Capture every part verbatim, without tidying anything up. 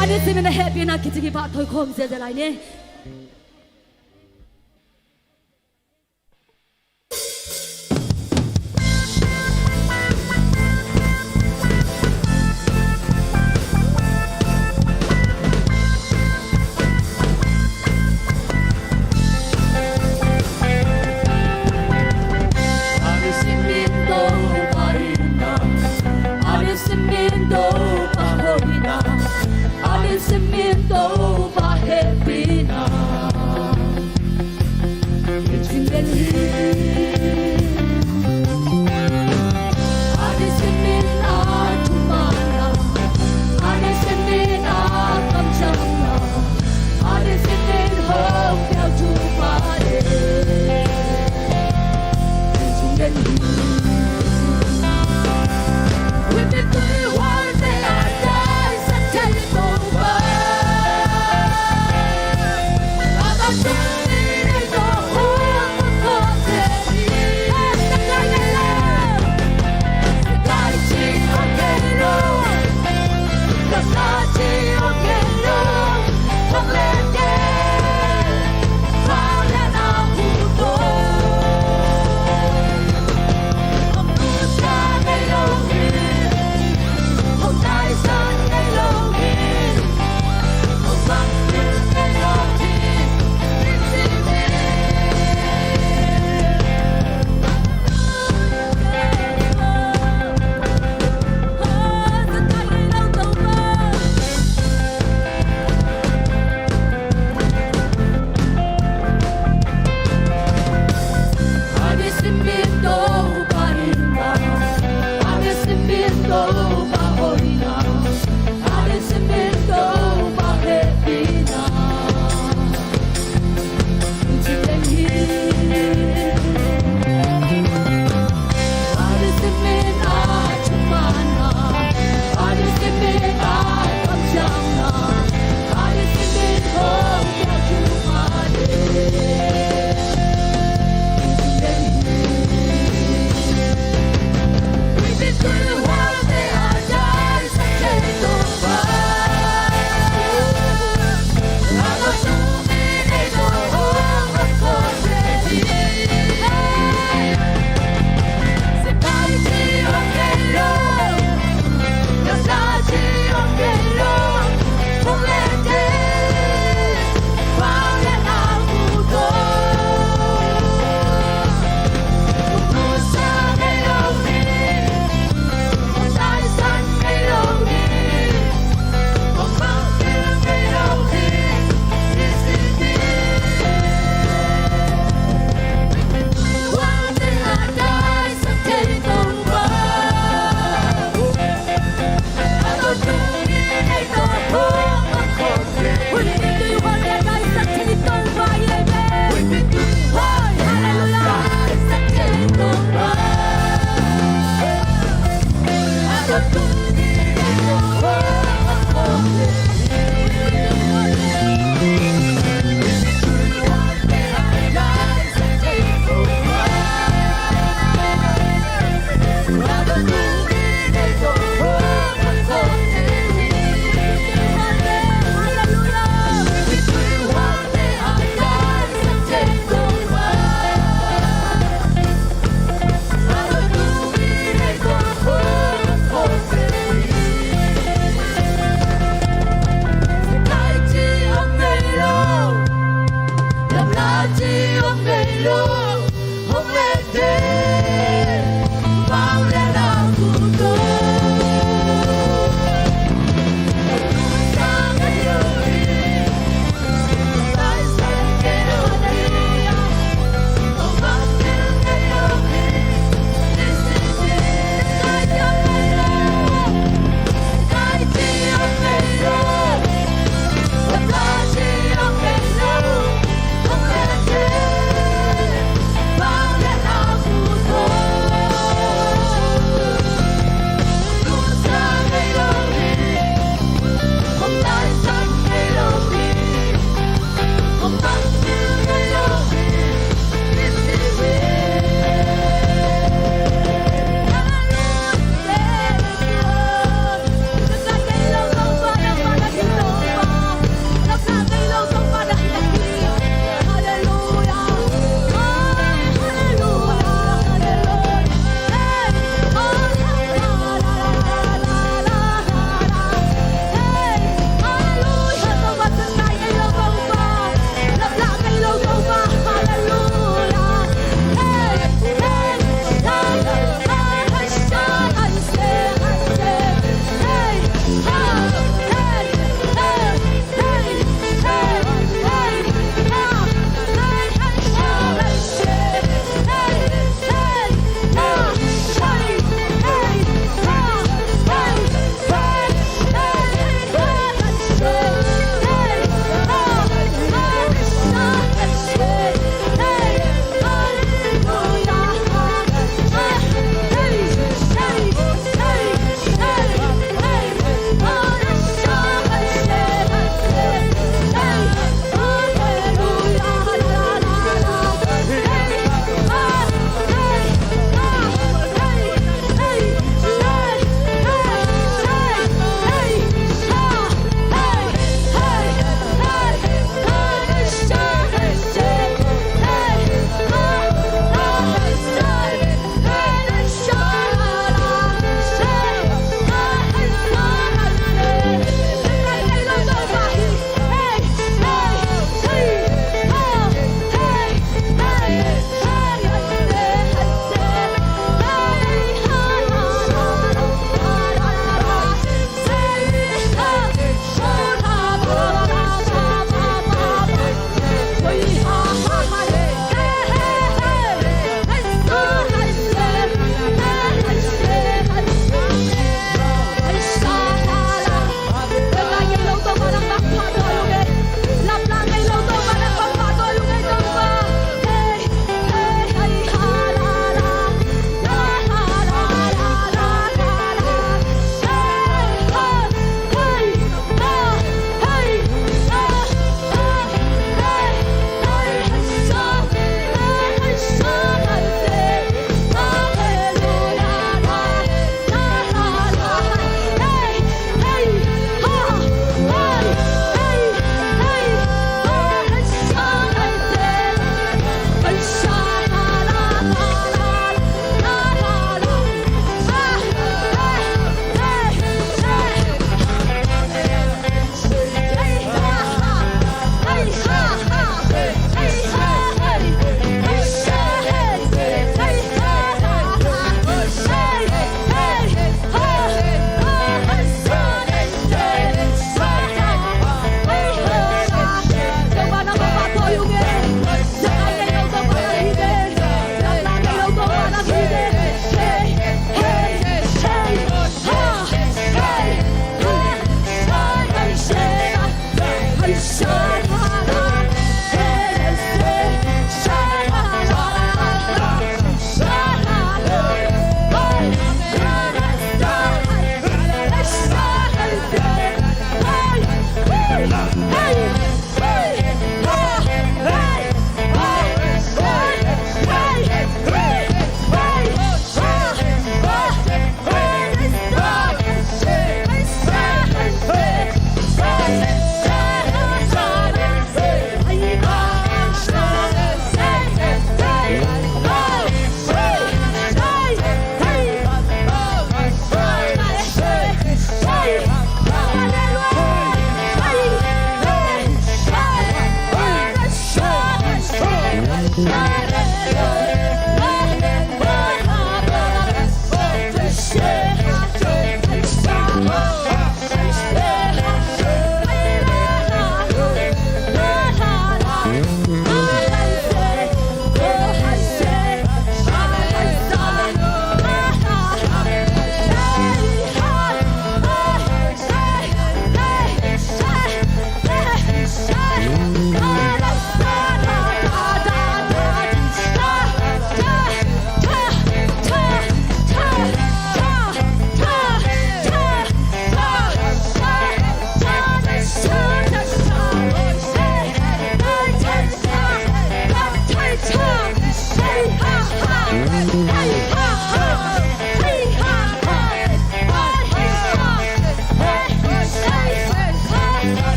A nisim in a hehpihna kici kipah thoikhawm ziahziah lai ni.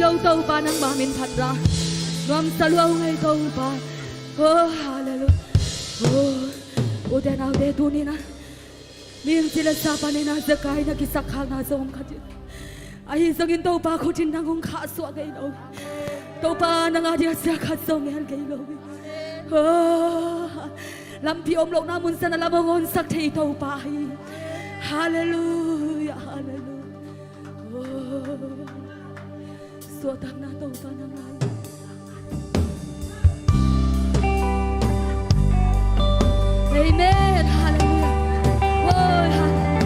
Topa nangma min phat ra. Nuamsa lua uh ngei Topa. Oh, hallelujah. Oh, ute naute, tuni-in ah, limci le sa panin ah Zakai na kisakkhakna zong om kha ding. Ahi zongin Topa khut in nang hong khahsuah kei lo. Topa nang a ding a sia khat zong ngen kei lo. Oh, lampi om lohna mun san a lam hong honsak thei Topa hi. Hallelujah, hallelujah. Oh. Suahtakna Topa nang a hi. Amen. Hallelujah. Oh, hallelujah.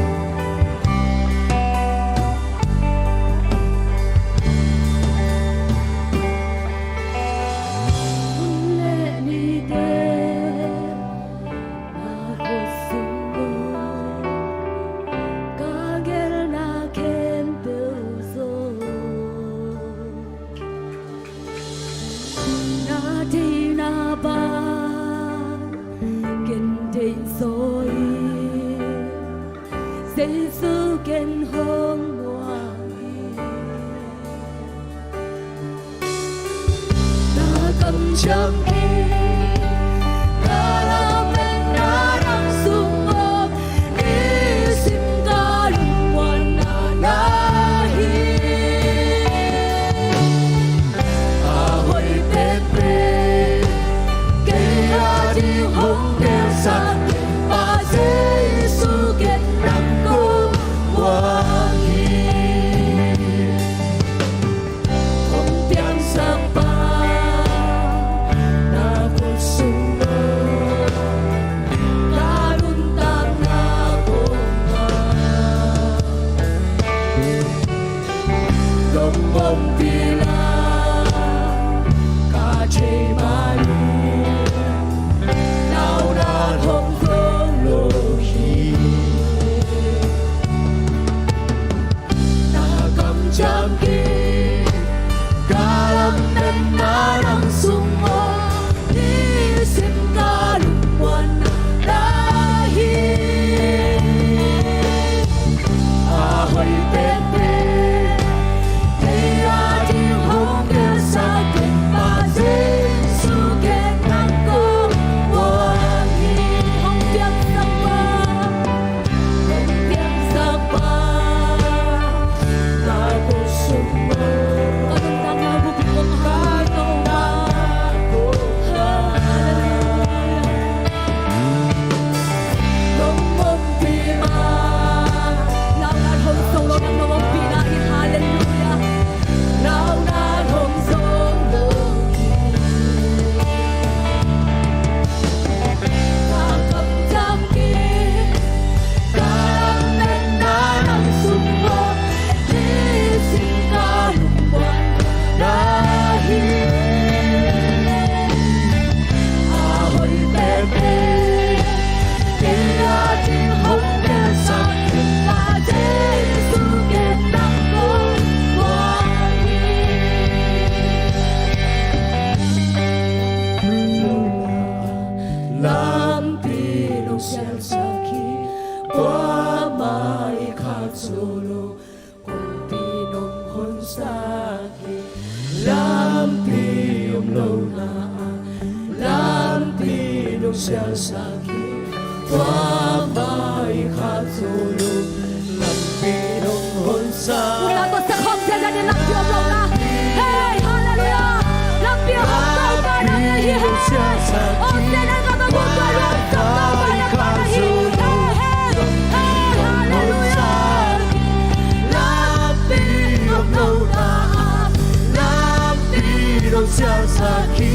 Hun le nite na khutsung, ka gelna khempeuh zong, na theihna bang ken theih zaw hi. Jesu ken hong muang hi. Na kamciam kei, ka lametna nang sung om, nisim ka lungmuanna na hi. A hoih pekpek, kei a ding hong piangsak Pa Jesu, ken nang kong muang hi. Hong piangsak Pa, na khut sung om, ka nuntakna kong muang. Nong ompih lai ka thei mah hi, nau na hong khong lo hi. Na kamciam kei, ka lametna nang sung om, nisim ka lungmuanna na hi. A hoih pekpek, kei a ding hong piangsak Pa Jesu, ken nang kong muang hi. Hong piangsak Pa, hong piangsak Pa, na khut sung om, ka nuntakna buppi kong hau, ka nuntakna buppi kong hau. Hallelujah. Nong ompih mah, nau na hong sung lo, nang nong ompihna hi. Hallelujah. Nau na hong sung lo hi. Ka kamciam kei, ka lametna nang sung om, nisim ka lungmuanna na hi. A hoih pekpek, kei a ding hong piangsak Pa Jesu, ken nang kong muang hi. Lampi nong siangsak hi, kuamah i khak zo lo, kongpi nong honsak hi. Lampi om lo na ah, lampi nong siangsak hi, kuamah i khak zo lo, lampi nong honsak. Ute tawh sa khawm ziahziah ni, lampi om lo na. Hey, hallelujah. Lampi om lo na hi. Hey, hey. Hey, hey. Hallelujah. Lampi om lo na ah, lampi nong siangsak hi,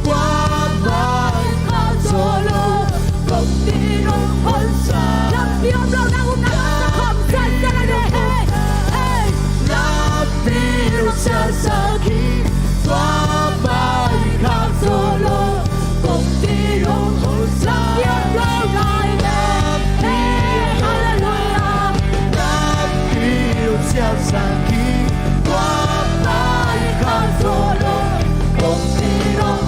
kuamah i khak zo lo, kongpi nong honsak. Lampi om lo na, um na, sa khawm ziahziah ni. Hey, hey. Lampi nong siangsak hi, kuamah i khak zo lo, kongpi nong honsak. Lampi om lo na. Hey, hallelujah. Lampi nong siangsak hi, kuamah i khak zo lo, kongpi nong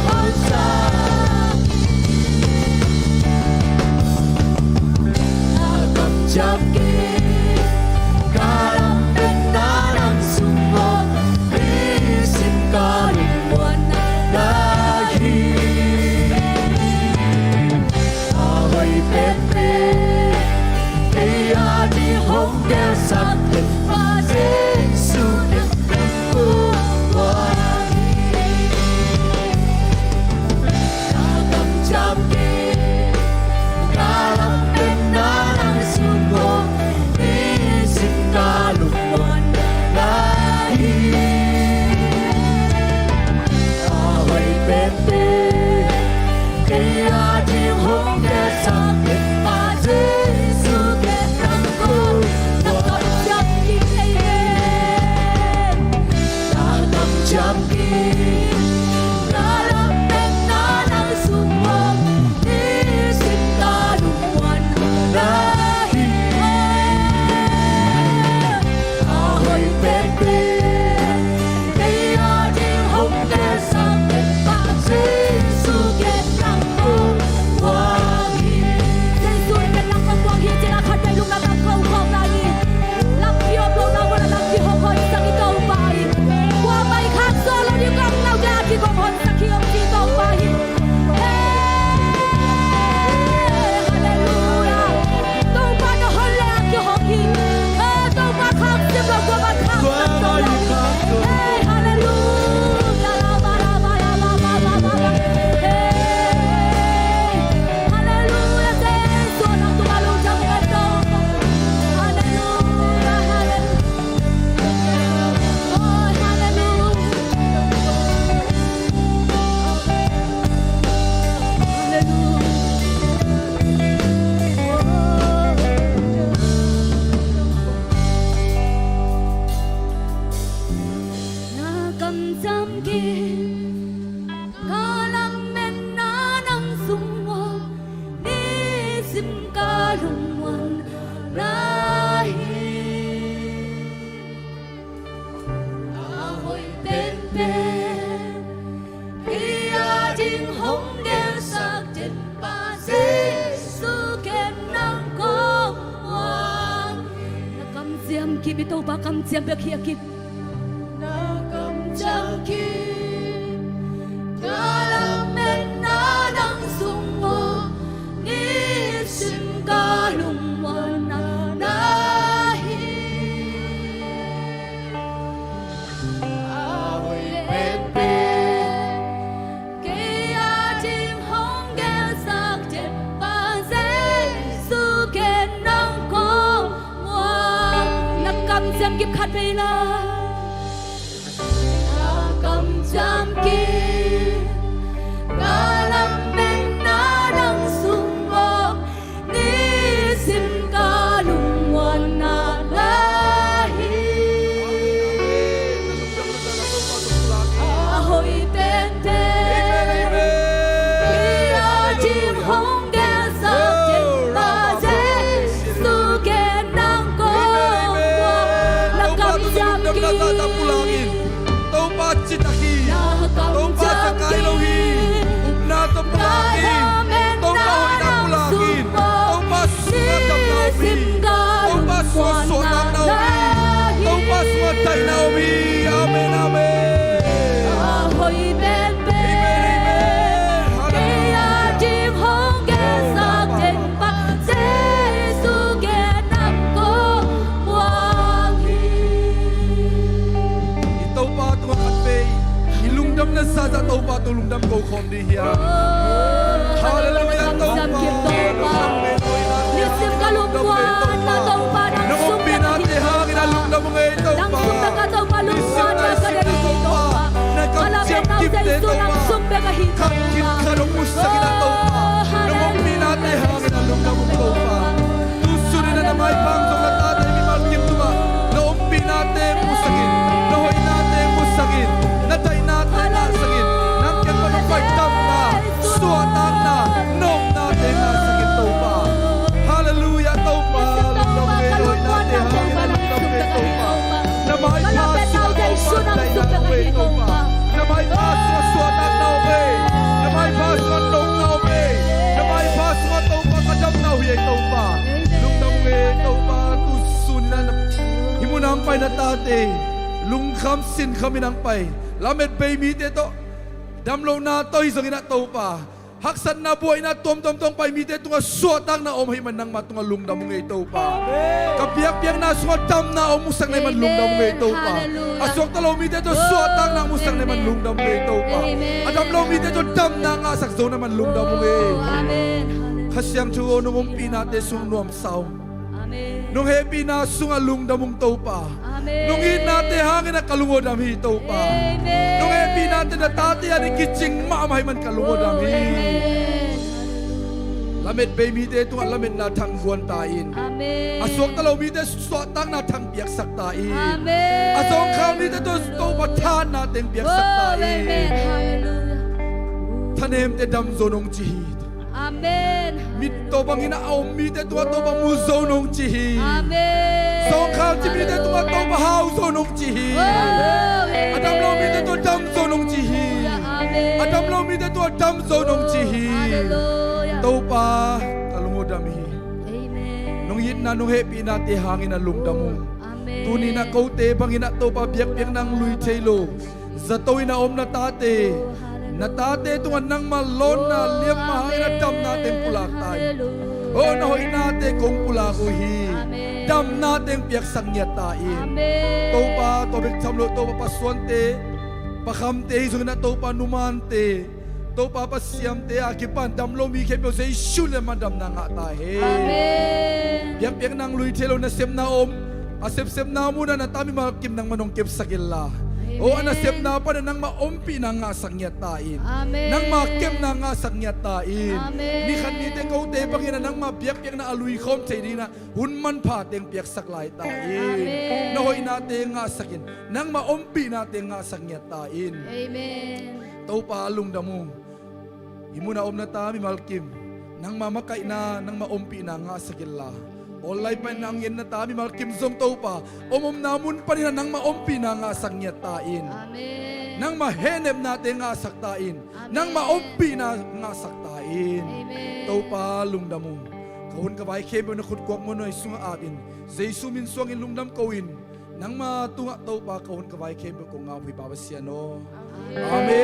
Mi Topa, kamciam bek hi a kim. Na kamciam kim, na lametna nang sung maw, nisim ka lungmuanna na hi. A hoih penpen, kei a ding hong gelsak Tenpa Jesu, ken nang kong muang. Na kamciam kip khat vei la. Na kamciam kip, na lametna nang sung maw, nisim ka lungmuanna na hi. A hoih penpen, kei a ding hong gelsak Tenpa Jesu, ken nang kong muang. Na kamciam kim. Topa citak hi. Topa sakai lo hi. Upna tawh pulak in. Topa hoihna pulak in. Topa sungah damna om hi. Topa sungah suahtakna om hi. Topa sungah daihna om hi. Amen, amen. A hoih penpen, amen, amen. Hallelujah. Kei a ding hong gelsak Tenpa Jesu, ken nang kong muang hi. I Topa tungah khat vei i lungdamna zahzah Topa tung lungdam ko khawm ding hi a. Hallelujah, Topa. Nisim ka lungmuanna Topa, nang sung bek hi. Nang ompinate hangin a lungdam ung ei Topa. Nang sung bek a Topa lungmuanna ka deih hi Topa. Na kamciam kim te Topa. Khat kim khat hong musak in a Topa. Nang ompinate hangin a lungdam ung Topa. Tusun in a na maipha zong na tate mimal kim tungah na ompihnate musak in, na hoihnate musak in, na daihnate ngahsak in, nang kiang pan hong pai damna, suahtakna, nopnate ngahsak in Topa. Hallelujah Topa, lungdam ung ei, na hoihnate hangin a lungdam ung ei Topa. Na maipha sungah Topa, daihna om ei Topa. Na maipha sungah suahtakna om ei. Na maipha sungah nopna om ei. Na maipha sungah Topa ka damna uh hi ei Topa. Lungdam ung ei Topa, tusun in a hih munah hong pai na tate lungkham sinkham in hong pai lamet bei mite tawh, damlohna tawh hi zongin a Topa, haksatna buaina tuamtuam tawh hong pai mite tungah suahtakna om ahih man nangmah tungah lungdam ung ei Topa. Ka biakpiakna sungah damna om musak na hih man lungdam ung ei Topa. A suakta lo mite tawh suahtakna musak na hih man lungdam ung ei Topa. A dam lo mite tawh damna ngahsak zo na hih man lungdam ung ei. Kha Siangtho aw, nong ompihnate sungah nuamsa ung. Nong hehpihna sungah lungdam ung Topa. Nong itnate hangin a ka lung aw dam hi Topa. Nong hehpihnate na tate ading kicing mahmah ahih man ka lung aw dam hi. Lamet bei mite tungah lametna thangguan ta in. A suakta lo mite suahtakna thang piaksak ta in. A zawngkhal mite tawh Topa thahatna teng piaksak ta in. Thanemte dam zo nong ci hi. Amen. Mit tawh bangin a om mite tungah Topa mu zo nong ci hi. Amen. Zawngkhal ci mite tungah Topa hau zo nong ci hi. Oh, amen. A dam lo mite tungah dam zo nong ci hi. Amen. A dam lo mite tungah dam zo nong ci hi. Hallelujah. Topa, ka lung aw dam hi. Amen. Nong itna nong hehpihnate hangin a lungdam ung. Amen. Tuni-in a kote bangin a Topa biakpiakna hong lui thei lo, zato in a om na tate, na tate tungah nangmah lawnna liamma hangin a damna teng pulak ta in. Oh, na hoihnate kong pulak uh hi. Damna teng piaksak ngiat ta in. Topa, tua bek tham lo Topa, pasuante, pakhamte, ahi zongin a Topa numante, Topa pasiamte a kipan dam lo mi khempeuh Jesu liamma damna ngah ta hen. Biakpiakna hong lui thei lo nasepna om, a sepsepna munah na ta mimal kim nangmah nong kepsak inla, oh, a nasepna panah nangmah ompihna ngahsak ngiat ta in. Nangmah kepna ngahsak ngiat ta in. Ni khat nite kote bangin a nangmah biakpiakna a lui khawm thei dingin a hun manpha teng piaksak lai ta in. Na hoihnate ngahsak in, nangmah ompihna teng ngahsak ngiat ta in. Topa lungdam ung. Hih munah om na ta mimal kim, nangmah makaihna, nangmah ompihna ngahsak inla, online panin a hong en na ta mimal kim zong Topa, om omna mun panin a nangmah ompihna ngahsak ngiat ta in. Nangmah hehnepnate ngahsak ta in. Nangmah ompihna ngahsak ta in. Topa lungdam ung. Ka hun ka vai khempeuh na khut kuakmuanhuai sungah ap in, Jesu min suangin lungdam ko in. Nangma tungah Topa ka hun ka vai khempeuh kong ngak uh hi Pa Pasian aw. Amen.